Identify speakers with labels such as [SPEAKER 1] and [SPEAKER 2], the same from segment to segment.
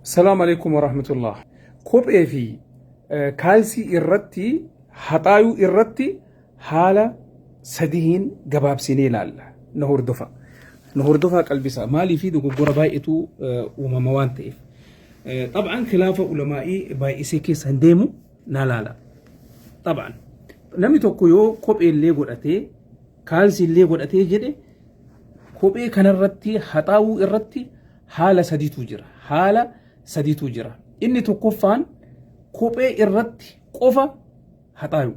[SPEAKER 1] Salaam alaikum warahmatullah. Kophee fi kaalsii irratti haxaayuu irratti haala sadihiin gabaabsinee ilaalla. Na hordofa. Na hordofaa qalbisaa. Maalii fi dogoggora baay'eetu uumama waan ta'eef. Xab'aan khilaafa ulamaa'ii baay'isee keessa hin deemu na laala. Xab'aan namni tokko yoo kophee illee godhatee kaalsii illee godhatee jedhe kophee kanarratti haxaawuu irratti haala sadiitu jira. Haala sadiitu jira. Inni tokkoffaan kophee irratti qofa haxaayu.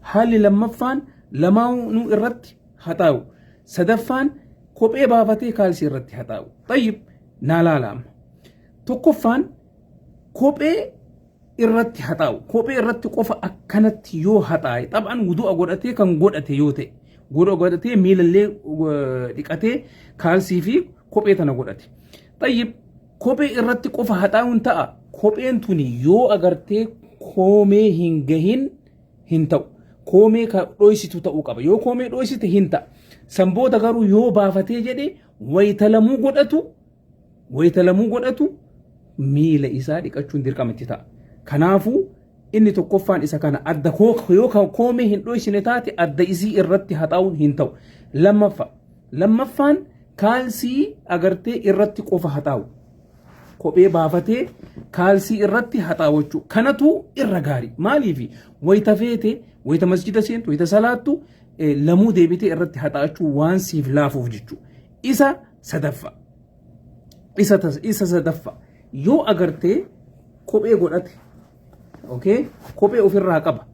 [SPEAKER 1] Haalli lammaffaan lamaanuu irratti haxaayu. Sadaffaan kophee baafatee kaalsii irratti haxaayu. Xayyib naa laala amma. Tokkoffaan kophee irratti haxaa'u. Kophee irratti qofa akkanatti yoo haxaa'e xab'an wudu'a godhatee kan godhate yoo ta'e wudu'a godhatee miilallee dhiqatee kaalsii fi kophee tana godhate. Xayyib kophee irratti qofa haxaa'uun ta'a. Kopheen tuni yoo agartee koomee hin gahin hin ta'u. Koomee ka dhoysitu ta'uu qaba. Yoo koomee dhoysite hin ta'a. San booda garuu yoo baafatee jedhe wayita lamuu godhatu wayita lamuu godhatu miila isaa dhiqachuun dirqama itti ta'a. Kanaafuu inni tokkoffaan isa kana adda yoo koomee hin dhoysine taate adda isii irratti haxaa'uun hin ta'u. Lammaffaa lammaffaan kaalsii agartee irratti qofa haxaa'u. Kophee baafatee kaalsii irratti haxaawachuu kanatu irra gaarii. Maaliif wayita feete wayita masjida seentu wayita salaattu lamuu deebitee irratti haxaa'achuu waan siif laafuuf jechuudha. Isa sadaffa. Isa isa sadaffa. Yoo agartee kophee godhate okay kophee ofirraa qaba.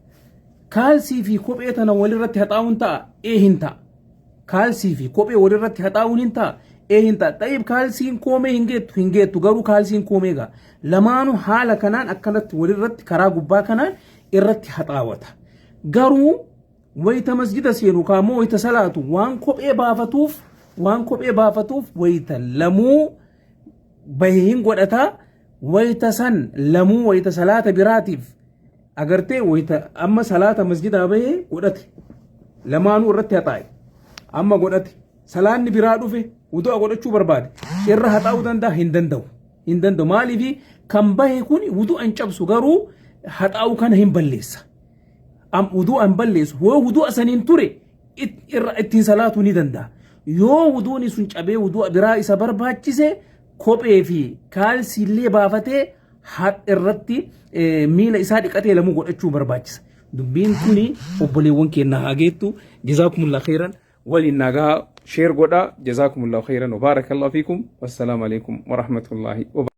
[SPEAKER 1] Kaalsii fi kophee tana walirratti haxaa'uun ta'a ee hin ta'a. Kaalsii fi kophee walirratti haxaa'uun hin ta'a ee hin ta'a. Xayyib kaalsiin koomee hin geettu hin geettu garuu kaalsiin koomee ga'a. Lamaanuu haala kanaan akkanatti walirratti karaa gubbaa kanaan irratti haxaawata. Garuu Wayita masjida seenu kaamoo wayita salaatu waan kophee baafatuuf waan kophee baafatuuf wayita lamuu bahe hin godhataa wayita san lamuu wayita salaata biraatiif agartee wayita amma salaata masjidaa bahee godhate lamaanuu irratti haxaa'e amma godhate salaanni biraa dhufe wudu'a godhachuu barbaade irra haxaa'uu danda'a hin danda'u hin danda'u maaliif kan bahe kun wudu'a hin cabsu garuu haxaa'uu kana hin balleessa. Am wudu'a hin balleessu. Yoo wudu'a saniin ture irra ittiin salaatuu ni danda'a. Yoo wuduuni sun cabee wudu'a biraa isa barbaachise kophee fi kaalsiillee baafatee irratti miila isaa dhiqatee lamuu godhachuu barbaachisa. Dubbiin kuni obboleewwan keenya haa geettu. Jazaakumullah khairan. Waliin nagaa sheer godhaa. Jazaakumullah khairan. Wa baarakallahu fiikum. Wassalaamu alaikum wa rahmatullahi wa.